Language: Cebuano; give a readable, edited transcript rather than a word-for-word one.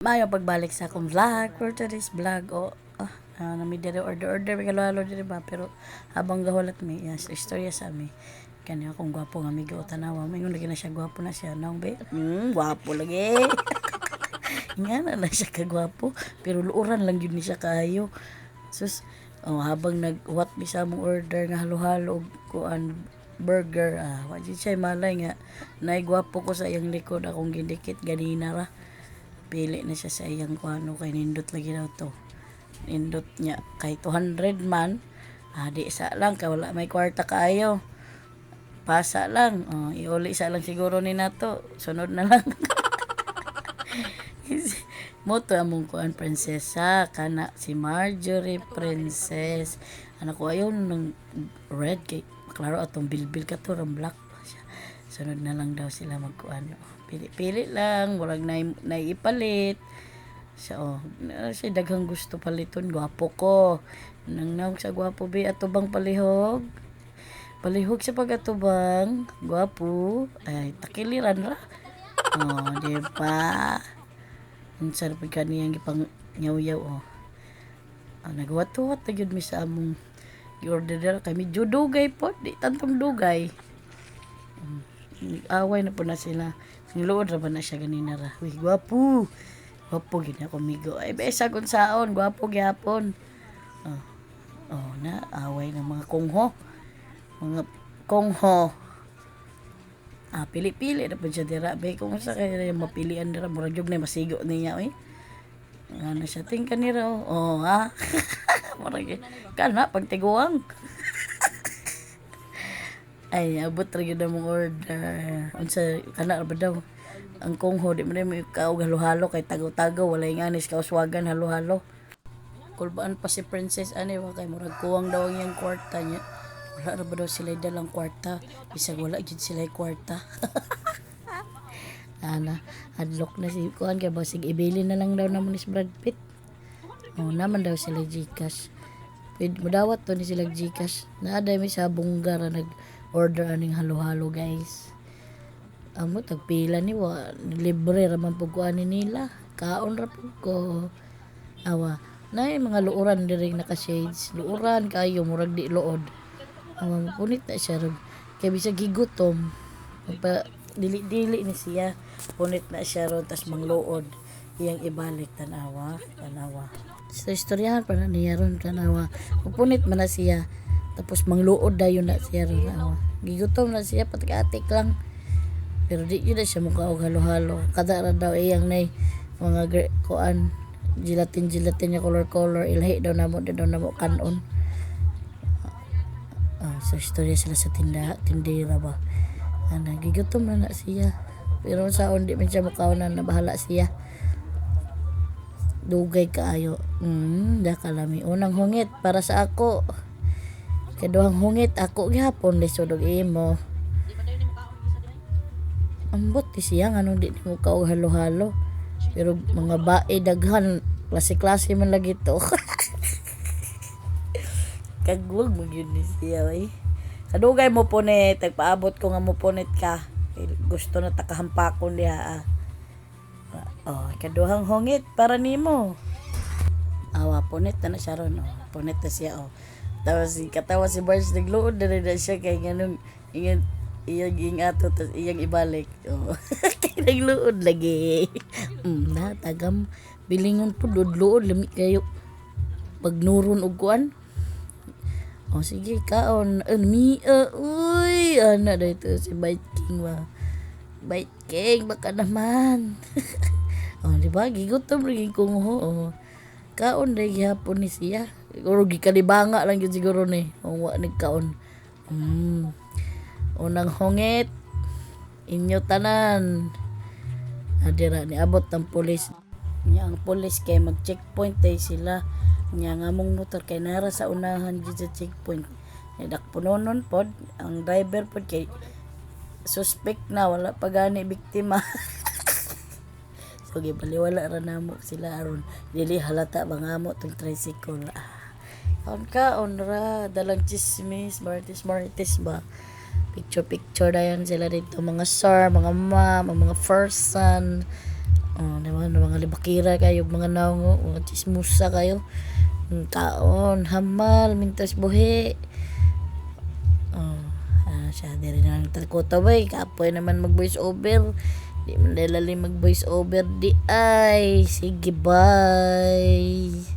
Maayo pagbalik sa akong vlog for today's vlog. O, nami diri order order may halo diri ba, pero habang gahulat mi, yes, istorya sa mi. Kani akong gwapo nga amigo, tanawa. Maingon lagi na siya, gwapo na siya. Naong be? Gwapo lagi. Nga na na siya kagwapo. Pero luoran lang yun ni siya kaayo. Sus, oh, habang naghuwat mi sa among order nga halo-halo og kuan burger, wa jud siya malay nga naay gwapo ko sa iyang likod, akong gidikit ganina ra. Pili na siya sa iyang kuano kay nindot lagi daw to. Nindot niya kay 200 man. Di sa lang kay wala may kwarta kaayo. Pasa lang. Oh, iuli sa lang siguro ni nato. Sunod na lang. Mo to among kuan prinsesa kana si Marjorie Princess. Ano ko ayaw ng red kay klaro atong bilbil ka to ram black pa siya. Sunod na lang daw sila magkuan. Pili-pili lang, murag nay naipalit. Siya oh, na siya daghang gusto paliton, gwapo ko. Nang naog sa gwapo be atubang palihog. Palihog sa pagatubang, gwapo. Ay, takiliran ra. Oh, di ba? Unsa ra pud kaniyang gipang yaw-yaw oh. Naghuwat-huwat na gyud mi sa among gi-order dira kay medyo dugay pod, di tantong dugay. Away na po na sila. Niluod ra ba na siya ganina ra. Uy, gwapo. Gwapo gid ako migo. Ay, besa kung saon, gwapo gyapon. Oh. Oh, na away ng mga kungho. Mga kungho. Pili-pili na po siya dira. Be, kung sa kaya mapilian dira, murag jud na masigo niya, oy. Ano siya, tingka nira, oh. Oh, ha? Murag, kana, pagtiguang. Ay, abot ra gyud among order. Unsa kana ra ba daw? Ang kungho di man mo kaog halo-halo kay tagaw-tagaw, walay nganis kauswagan halo-halo. Kulbaan pa si Princess ani wa kay murag kuwang daw ang iyang kwarta niya. Wala ra ba daw sila dalang kwarta? Bisag wala gyud sila kwarta. Ana, adlok na si kuan kay basig ibili na lang daw namo ni si Brad Pitt. Oh, naman daw sila GCash. Pwede modawat to ni sila GCash. Naa mi sa bungga ra nag-order aning halo-halo, guys. Amo tagpila ni wa libre ra man pud ko ani nila. Kaon ra pud ko. Awa, naay mga luoran diri naka shades. Luoran kaayo, murag di luod. Awa, punit na siya ron. Kay bisag gigutom, magpa dili-dili ni siya. Punit na siya ron tas mangluod. Iyang ibalik, tanawa, tanawa. Sa istoryahan pa na niya ron, tanawa. Punit man na siya. Tapos mangluod dayon na siya ron, awa. Gigutom na siya, patikatik lang. Pero di yun na siya mukha og halo-halo. Kada ra daw iyang nay mga kuan gelatin gelatin niya color color, ilahi daw namo, di daw namo kanon. Sa istorya sila sa tinda tindera ba. Ana, gigutom na na siya. Pero saon di man siya mukaon na, bahala siya. Dugay kaayo. Da kalami. Unang hungit para sa ako. Kaduhang hungit ako gihapon lisod og imo. Ambot ti siya nganong di nimo kaog halo-halo. Pero mga bae daghan, klase-klase man lagi to. Kagwag mo gyud ni siya oy. Kadugay mo punit, nagpaabot ko nga mo punit ka. Kay gusto na ta kahampakon diha. Ah. Oh, kaduhang hungit para nimo. Awa, punit na na siya ron. Oh. Punit na siya, oh. Tapos, katawa si Bars, nagluod na rin na siya kay nganong iyang iyang ing ato, tas iyang ibalik. Oh. Kay nagluod lagi. Na, tagam. Bilingon po, luod, lami kayo. Pagnuron og kuan. Oh, sige, kaon. Mia, uy, ana dito si Bite King ba. Bite King, baka naman. Oh, di ba? Gigutom rin kung ho. Oh. Kaon dahil gihapon ni siya. Siguro gikalibanga lang yun siguro ni. Kung wa nagkaon. Unang hungit. Inyo tanan. Adira ni abot ng pulis. Nya ang pulis kay mag-checkpoint ay sila. Nya nga among motor kay nara sa unahan gid sa checkpoint. Nya dakpunonon pod ang driver pod kay suspect na, wala pa gani biktima. So gibaliwala ra namo sila aron dili halata mga amo tong tricycle. Kaon kaon ra, dalang chismis, marites marites ba. Picture picture dayon sila dito mga sir, mga ma'am, ang mga person. Oh, di ba? Mga libakira kayo, mga nawong, oh, mga chismosa kayo. Ang kaon, hamal, mintas buhi. Oh, siya, diri na lang ta bay. Kapoy naman mag voice over. Di man dahil mag voice over di ay. Sige, bye.